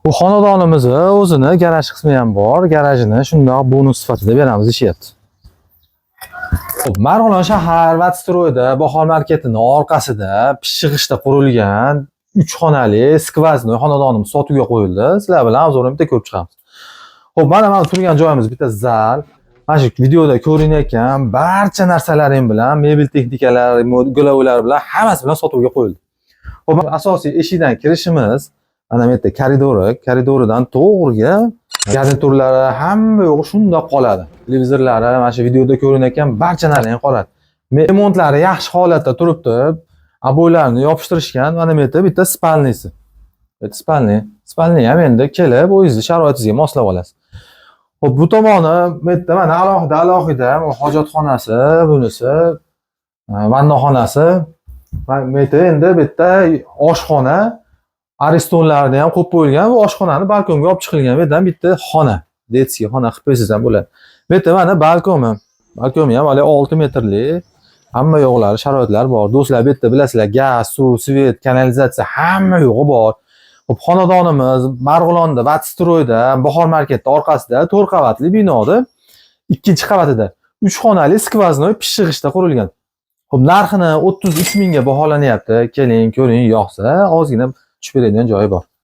Bu xonadonimizni o'zini garaj qismi ham bor. Garajini shundoq bonus sifatida beramiz deyishyapti. Xo'p, Marg'ilon shahar Vatstroyda Bahor marketini orqasida pishiq g'ishtda qurilgan 3 xonali сквозной xonadonimiz sotuvga qo'yildi. Sizlar bilan обзор ini bitta ko'rib chiqamiz. Xo'p, mana turgan joyimiz bitta zal. Mana shu videoda ko'rinayotgan barcha narsalaring bilan, mebel texnikalar, ugolovlar bilan, hammasi bilan sotuvga qo'yildi. Xo'p, asosiy eshikdan kirishimiz, mana bu yerda koridori, koridoridan to'g'riga garniturlari, hamma yo'g'i shundoq qoladi. Televizorlari, mana shu videoda ko'rinayotgan barcha narsa qoladi. Remontlari yaxshi holatda turibdi. Обой larni yopishtirishgan. Mana bu yerda bitta спальный si. Bu yerda спальный. Спальный ham endi kelib o'zingizni sharoitingizga moslab olasiz. Xo'p, bu tomoni bu yerda mana alohida alohida hojatxonasi, bunisi vannaxonasi. Mana bu yerda endi bu yerda oshxona, Aristonlarni ham qo'yib qo'yilgan. Bu oshxonani balkonga olib chiqilgan. Bu yerdan bitta xona, детский xona qilib qo'ysangiz ham bo'ladi. Bu yerda mana balkoni. Balkoni ham hali 6 metrli. Hamma yo'qlari, sharoitlar bor. Do'stlar, bu yerda bilasizlar, gaz, suv, свет, kanalizatsiya, hamma yo'g'i bor. Xo'p, xonadonimiz Marg'ilonda, Vatstroyda, Bahor marketda orqasida 4 qavatli binoda ikkinchi qavatida 3 xonali сквозной pishiq g'ishtda qurilgan. Xo'p, narxini 33 mingga baholanyapti. Keling, ko'ring, yoqsa ozgina tushib beradigan joyi bor.